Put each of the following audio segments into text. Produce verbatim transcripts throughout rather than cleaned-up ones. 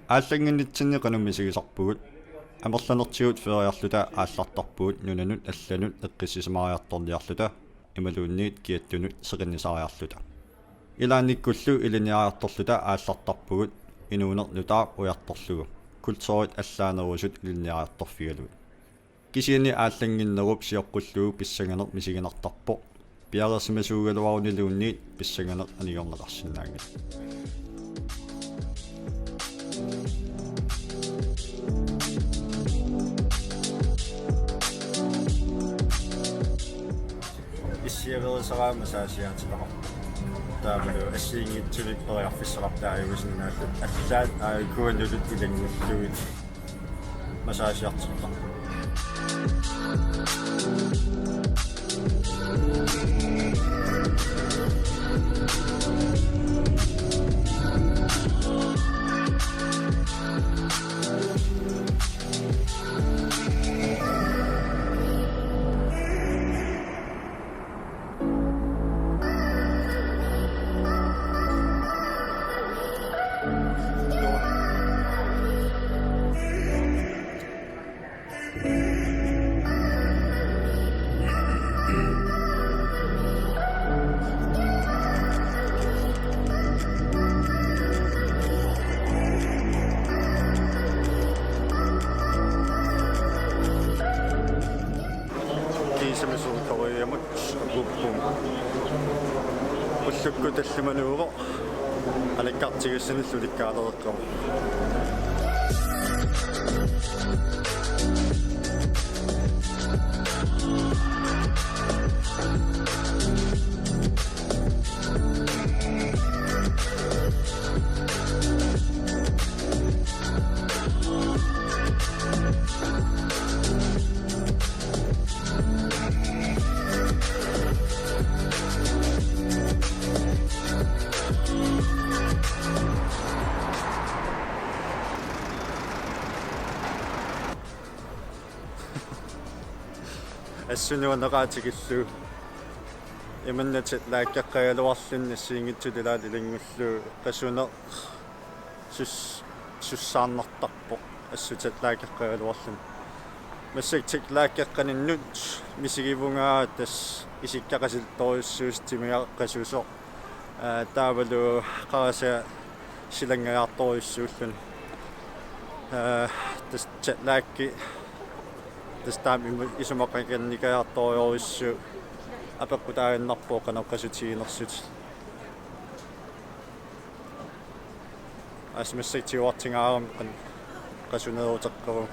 Aallannginnitsinni qanoq misigisarpugut? Amerlanertigut feriarluta aallartarpugut nunanut allanut eqqissisimariartorniarluta imaluunniit kiattunut seqinnisariarluta. Ilaannikkullu ilinniariartorluta aallartarpugut inuuneq nutaaq ujartorlugu, kulturit allaanerusut ilinniariartorfigalugit. Kisianni aallannginnerup sioqqullugu pissanganeq misiginartarpoq. Piareersimasuugaluaruniluunniit pissanganeq anigorneqarsinnaanngilaq. Issiaverisaraama saasiaatitaqarpoq. Taavalu assigiinngitsunik periarfissaqartut aajuisinnaallutik allaat aajukuunnullu ilanngullugit massagesiartortarput. Kiisami suut Koreamut apuupput. Ullukkut tallimanuuvoq. Alikkartigissanillu ulikkaalereqqavoq. Assut nuanneqaaq tikillugu. Imannak jetlageqqagaluarluni assigiinngitsut ilaat ilanngullugu qasuneq sus-, sussaarnartarpoq assut jetlageqqagaluarluni. Massakkut jetlageqqaninnut misigivunga tassa isikka qasillutorujussuusoq, timiga qasusoq. Aa, taavalu qarasaq silanngajaartorujussuulluni. Aa, tassa jetlagi tassa taama imu-, isumaqanngikkajaartorujussuuvoq, apeqqutaaginnarpoq qanoq qasutiginersutit. Assut massakkut tiguartigaarami qan-, qasuneeruteqqavunga.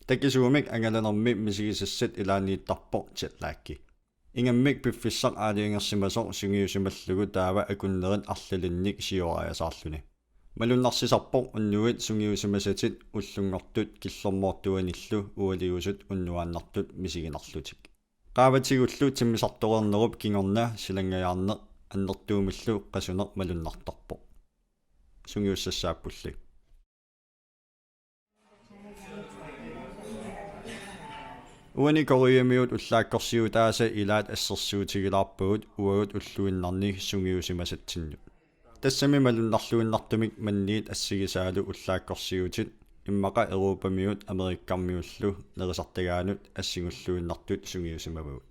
Takisuumik angalanermi misigisassat ilaanniittarpoq jetlagi. Ingammik piffissaq aalajangersimasoq sungiusimallugu taava akunnerit arlalinnik sioraajasaarluni. Malunnarsisarpoq unnuit sungiusimasatit ullunngortut killormoortuanillu ualiusut unnuaannartut misiginarlutik. Qaavatigullu timmisartoreernerup kingorna silanngajaarneq annertuumillu qasuneq malunnartarpoq. Sungiussassaappulli. Uani Koreamiut ullaakkorsiutaasa ilaat assersuutigilaarpagut uagut ulluinnarni sungiusimasatsinnut. Tassami malunnarluinnartumik manniit assigisaalu ullaakkorsiutit immaqa Europamiut Amerikkarmiullu nerisartagaanut assigulluinnartut sungiusimavagut.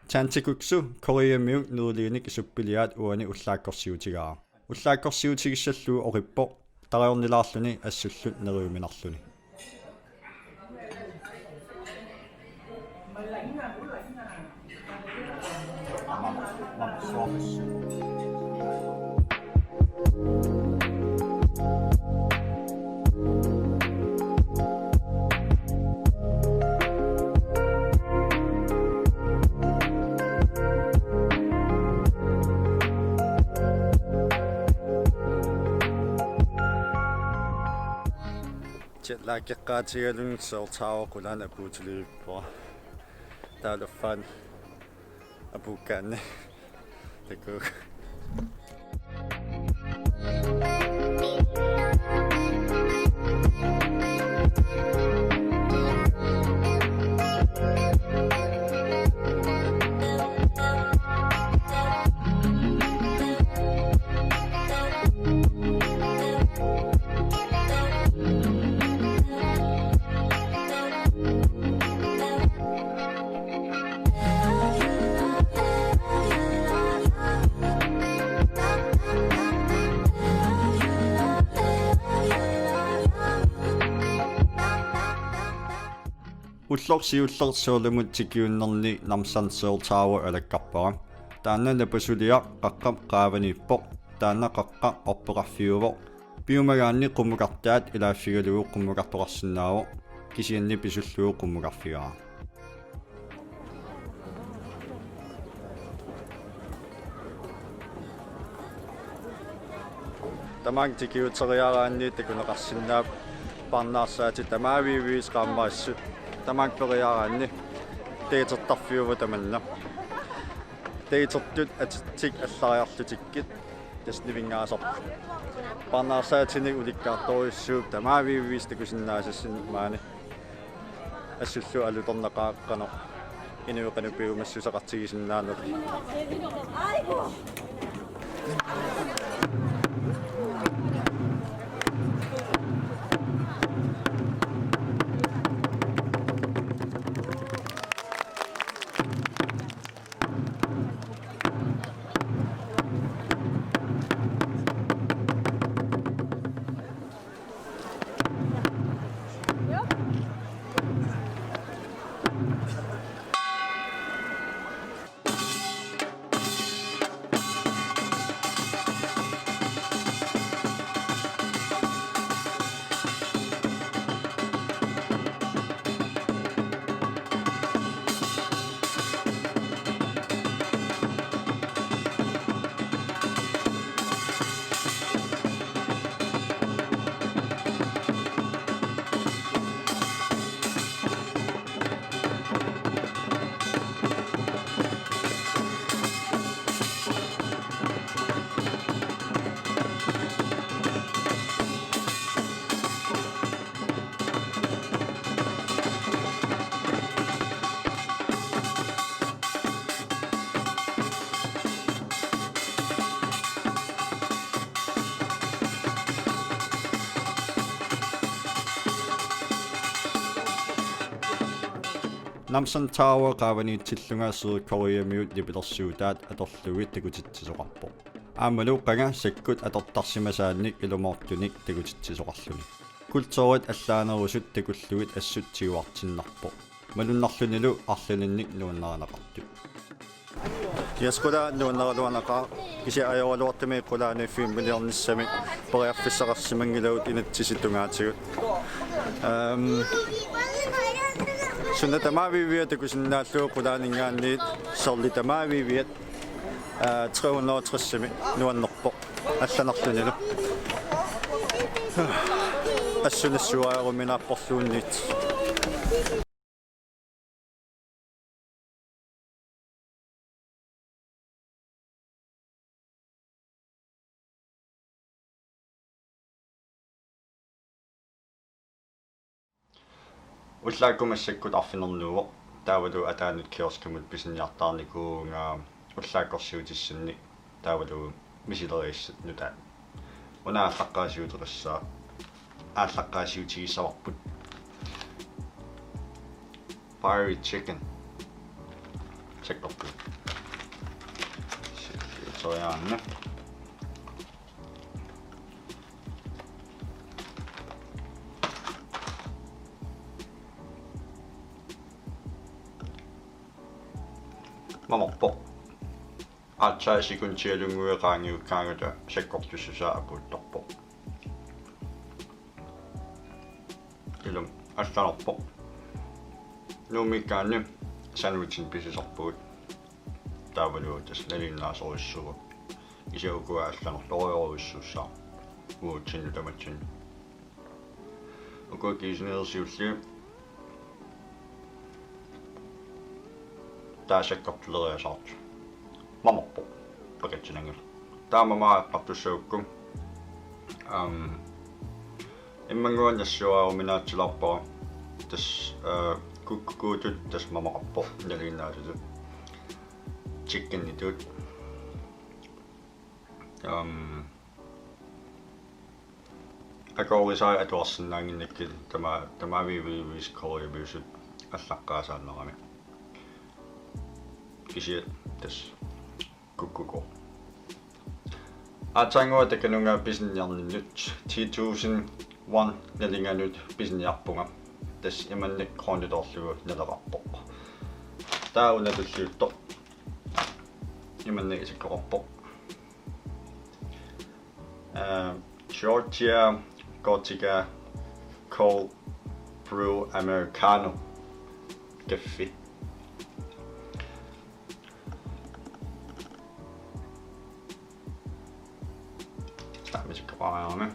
Chantikuksu Koreamiut nuuliinik suppiliaat uani ullaakkorsiutigaara. Ullaakkorsiutigissallugu oqippoq: Tarajornilaarluni assullu neriuminarluni. Jetlageqqaatigaluni Seoul Tower qulaani apuutilivippoq. Taava affaani apuukkaanni. Takuuk. Ulloq siulleq Seoulimut tikiunnerni Namsan Seoul Tower alakkarpara. Taanna napasuliaq qaqqap qaavaniippoq. Taanna qaqqaq orpeqarfiuvoq. Piumagaanni qummukartaat ilaaffigalugu qummukartoqarsinnaavoq, kisianni pisullugu qummukarfigaaq. Tamaanga tikiuteriaraanni takuneqarsinnaapput parnaarsaatit tamaaviiviisa qaammarissut. Tamaanga periaraanni datertarfiuvoq tamanna. Datertut atitsik allariarlutikkit tassa nivinngaasarput. Parnaarsaatinik ulikkaartorujussuupput tamaaviiviisa takusinnaasassinnik maani. Assullu alutornaqaaq qanoq inuit qanoq piumassuseqartigisinnaanerlutik. Namsan Tower qaavaniitsillunga Sydkoreamiut nipilersuutaat atorlugit takutitsisoqarpoq. Aammalu qanga sakkut atortarsimasaannik ilumoortunik takutitsisoqarluni. Kulturit allaanerusut takullugit assut tiguartinnarpoq. Malunnarlunilu arlalinnik nuannarineqartut. Yes, qulaani nuannaraluarnaqaaq, kisianni ajoraluartumik qulaani filmiliornissami periarfissaqarsimanngilagut inatsisit tungaatigut. Ehm, suna tamaaviivia takusinnaallugu qulaaninngaanniit sorleq tamaaviiviat, eh, tre hundrede og tres-imi nuannerpoq allanarlunilu. Assunissuaaruminaapporluunniit. Ullaakkut massakkut arfineq-marlunut taavalu ataanut kioskimut pisiniartaarnikuuvunga ullaakkorsiutissannik taavalu misileriissat nutaat. Una aallaqqaasiuteqassaaq. Aallaqqaasiutigissavarput. Fiery chicken. Tjekkorput. Sojaanna. Mamarpoq. Aatsaat sekundit qaangiukkaangatta sakkortussusaa apuuttarpoq. Ilumut allanarpoq. Nuummiikkaanni sandwichimik pisisarpugut. Taavalu tassa nalinginnaasorujussuuvoq. Kisianni ukua allanertorujorujussuussaaq. Uatsinnut tamatsinnut. Ukua kiisinerit siulliit. Taava sakkortuleriasaartut. Mamarpoq. Pakatsinanngilaq. Taava mamaat eqqartussagukku. Am, immannguaq nassuiaaruminaatsilaappara. Tassa, eh, kukkukuutut tassa mamaqarpoq nalinginnaasutut. Chickenitut. Am, akuerisai atuarsinnaannginnakkit tama-, tamaviiviis kaloriiviusut allaqqaasaannarami. Kisianni tassa kukkukooq. Aatsaannguaq takanunga pisiniarninnut ten thousand won nalinganut pisiniarpunga. Tassa imannak kroonitoorlugu naleqarpoq. Taava una tulliuttoq. Imannak isikkoqarpoq. Eh, Georgia Gotica Cold Brew Americano. Kaffi. Taava isikkoqaraanni.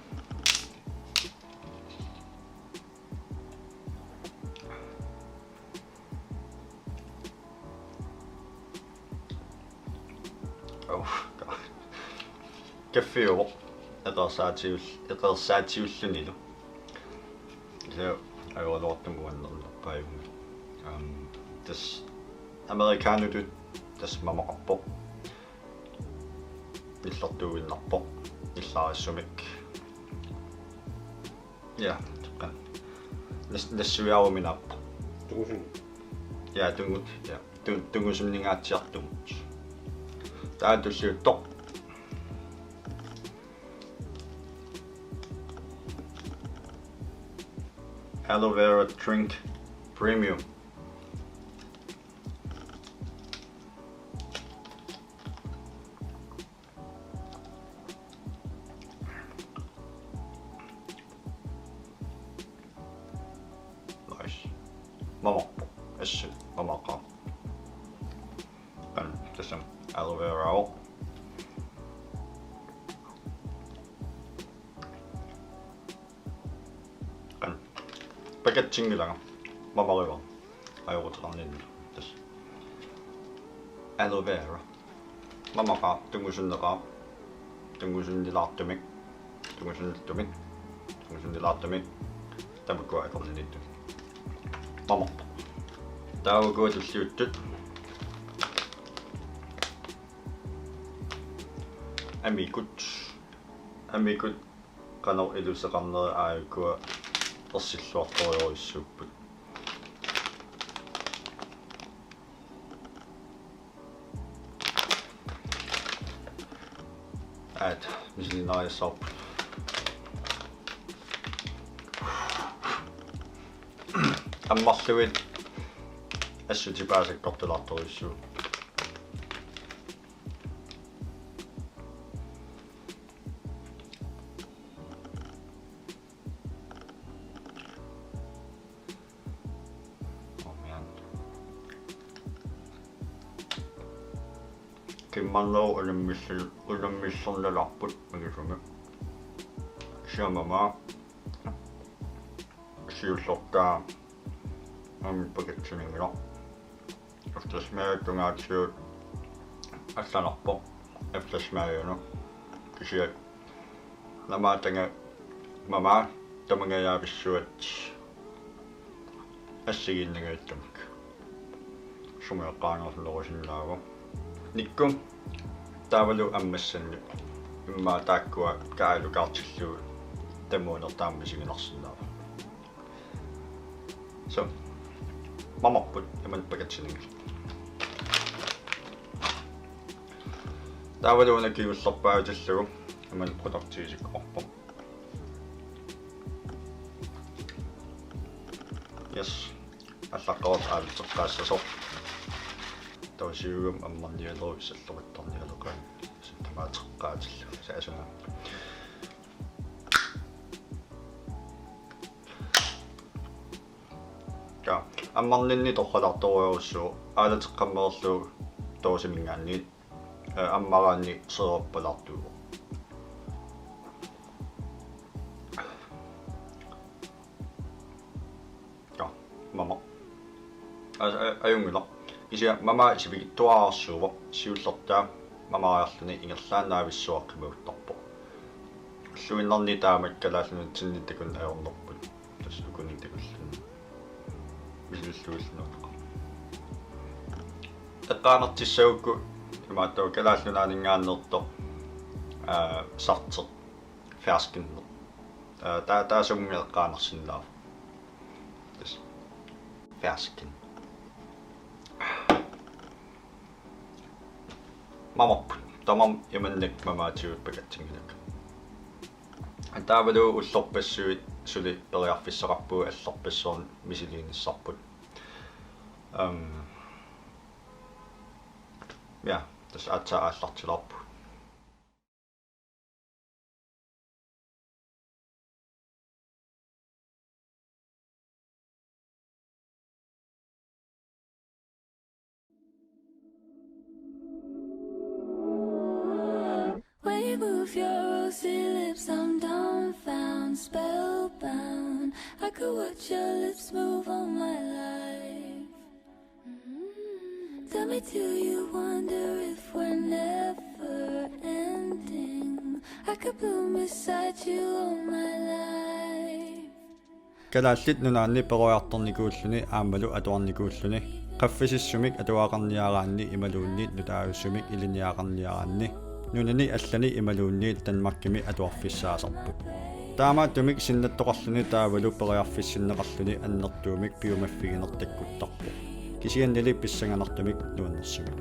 Oh, God. Kaffiuvoq. Eqeersaatiul-, eqeersaatiullunilu. Kisianni ajoraluartumik uannernerpaajunga. Am, tassa americanotut tassa mamaqarpoq. Nillertuinnarpoq. Nillerissumik. Ja, tukkan. Nas-, nassuiaaruminaappoq. Tungusun. Ja, tungut. Ja. Tu-, tungusunningaatsiartumut. Taava tulliuttoq. Aloe vera drink premium. Nice. Mamarpoq. Assut mamaqaaq. Qanoq tassami aloe vera. Qanoq. Pakatsinngilanga. Mamarivara. Ajoquteqarninni. Tassa. Aloe vera. Mamaqaaq, tungusunneqaaq. Tungusunnilaartumik. Tungusunnittumik. Tungusunnilaartumik. Tamakkua akornanniittut. Mamarpoq. Taava ukua tulliuttut. Amikut. Amikut. Qanoq iluseqarneri aajuku ersilluartorujussuupput. Aat, misiliinnarissavarput. Ammarlugit assut tipaasakkortulaartorujussuuvoq. Oh, man. Qimmannerup unammilli-, unammillernalaarput magisumi. Siamama. Siullertaa. Aamma pakatsinanngilaq. Eftersmag tungaatigut allanarpoq. Eftersmagimut. Kisianni mamaat tanga-, mamaat tamangajaavissuat assigiinnangajattumik. Sumi eqqaanerusinnaava. Nikku taavalu ammassannik. Immaqa taakkua kaalukaartillugu tamuunertaammi siginarsinnaava. So, mamarput imannak pakatsinanngilaq. Taavalu una kingullerpaatillugu imannak produkti isikkoqarpoq. Yes. Allaqqavoq aavisseqqaassasoq. Tausiugam ammarnialeruit salloqittarnialeqaat tamaateqqaatillu saasuna. Ja, ammarninni torralaartorujussuuvoq aalateqqammerlugu tausiminngaanniit, eh, ammaraanni seererpalaartuuvoq. Ja, mama. As-, a-, ajunngilaq. Kisianni mama sivikitsuararsuuvoq, siullertaa mamariarluni ingerlaannaavissuaq qimaguttarpoq. Ulluinnarni taamak Kalaallit Nunaatsinni takuneq ajornerput. Tassa ukuni takulluni. Misililluilluunniit. Eqqaanertissagukku imaattoq Kalaallit Nunaanninngaanneersoq, aa, sarteq. Fersken. Aa, ta-, taassuminnga eqqaanersinnaavoq. Tassa. Fersken. Mamarput. Tamarmik imannak mamaatigut pakatsinngilakka. Taavalu ullorpassuit suli periarfissaqarpugut, allorpassuarni misiliinissarput. Ehm, ja, tassa aatsaat aallartilaarpugut. When you move your rosy lips, I'm dumbfound, spellbound. I could watch your lips move all my life. Mm, tell me, do you wonder if we're never ending? I could bloom beside you all my life. Kalaallit Nunaanni peroriartornikuulluni aammalu atuarnikuulluni qaffasissumik atuaqarniaraanni imaluunniit nutaajusumik ilinniaqarniaraanni nunani allani imaluunniit Danmarkimi atuarfissaasarput. Taamaattumik sinnattoqarluni taavalu periarfissinneqarluni annertuumik piumaffigineq takkuttarpoq. Kisiannili pissanganartumik nuannersumik.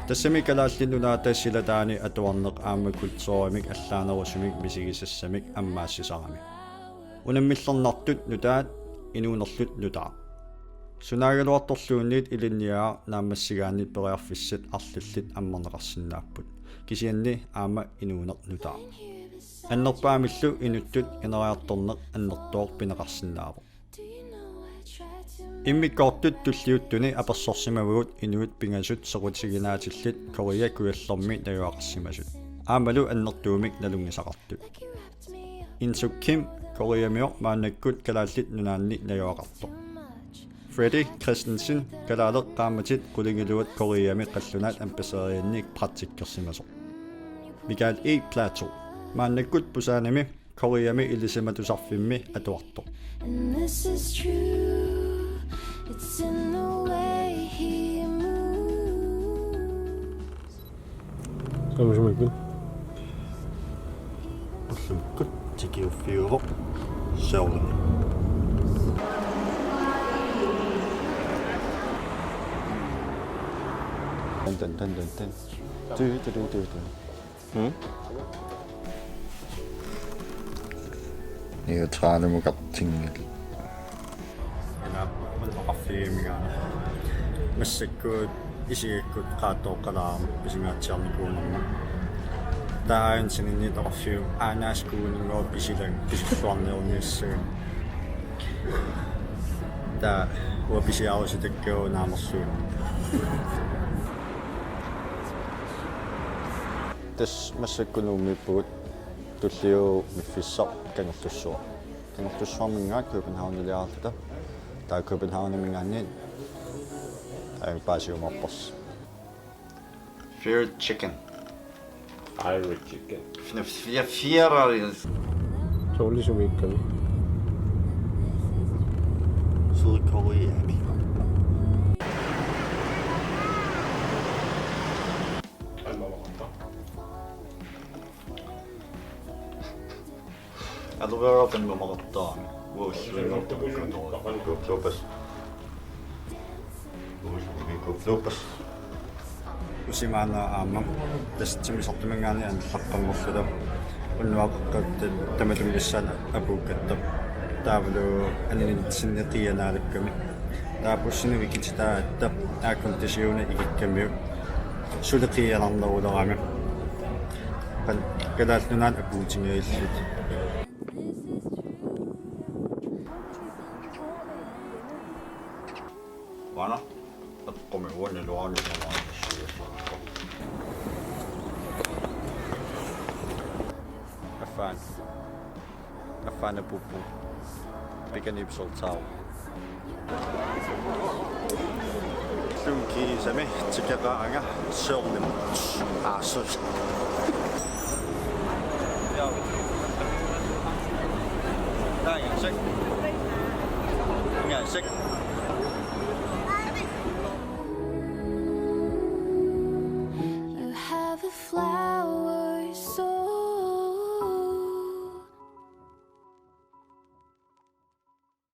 Tassami Kalaallit Nunaata silataani atuarneq aamma kulturimik allaanerusumik misigisassamik ammaassisarami. Unammillernartut nutaat, inuunerlu nutaaq. Sunaagaluartorluunniit ilinniagaq naammassigaanni periarfissat arlallit ammarneqarsinnaapput. Kisianni aamma inuuneq nutaaq. Annerpaamillu inuttut ineriartorneq annertooq pineqarsinnaavoq. Immikkoortut tulliuttuni apersorsimavagut inuit pingasut soqutiginaatillit Korea kujallermi najugaqarsimasut. Aammalu annertuumik nalunngisaqartut. Insuk Kim, Koreamioq maannakkut Kalaallit Nunaanni najugaqartoq. Freddy Christensen, kalaaleq qaammatit qulingiluat Koreami qallunaat ambassadoriannik praktikkersimasoq. Michael E. Plato, maannakkut Busanimi Koreami ilisimatusarfimmi atuartoq. And this is true, it's in the way he moves. Samsung. Ullumikkut tikiuffiuvoq. Seoul. Tan, tan, tan, tan, tan. Tü, tü, tü, tü, tü. Mm? Niutraalimukartinngilaq. Ila, ullorfigiumigaanni. Massakkut isigikkut qaattooqqalaarami pisingaatsiarnikuunerma. Taava sininniittoqarfiup aanaaskuuninngooq pisilang pisilluarniorniassagamik. Taava uanga pisiarusitakkagut naamerluunniit. Tassa massakkut Nuummiippugut, tulliuvoq Miffissaq Kangerlussuaq. Kangerlussuarminngaanniit Københavniliarluta. Taava Københavniminngaanniit, aa, paasiumaarparsi. Fried chicken. Fried chicken. Fina fia fiera. Soorlu sumiikkami. Sydkoreami. Aloe vera pannumaqartarami. Uussuinnartukkut. Uussuinnartukkut. Usimaana aamma tassa timmisartuminngaanniit annerlaqqammerluta. Unnuaqeqqat tamatuma missaani apuukkatta. Taavalu anninnitsinni qiianaalakkami. Taava bussini vikititaatta airconditioni ikikkamiuk suli qiianarnerulerami. Qan Kalaallit Nunaat akuutingajallit. Uanga eqqumi uani luani. Affaan. Affaana puppu. Pikaniipsortaaq. Tunki sami tikeqaanga sørnimut. Aasus. Taangasik. Ngasik.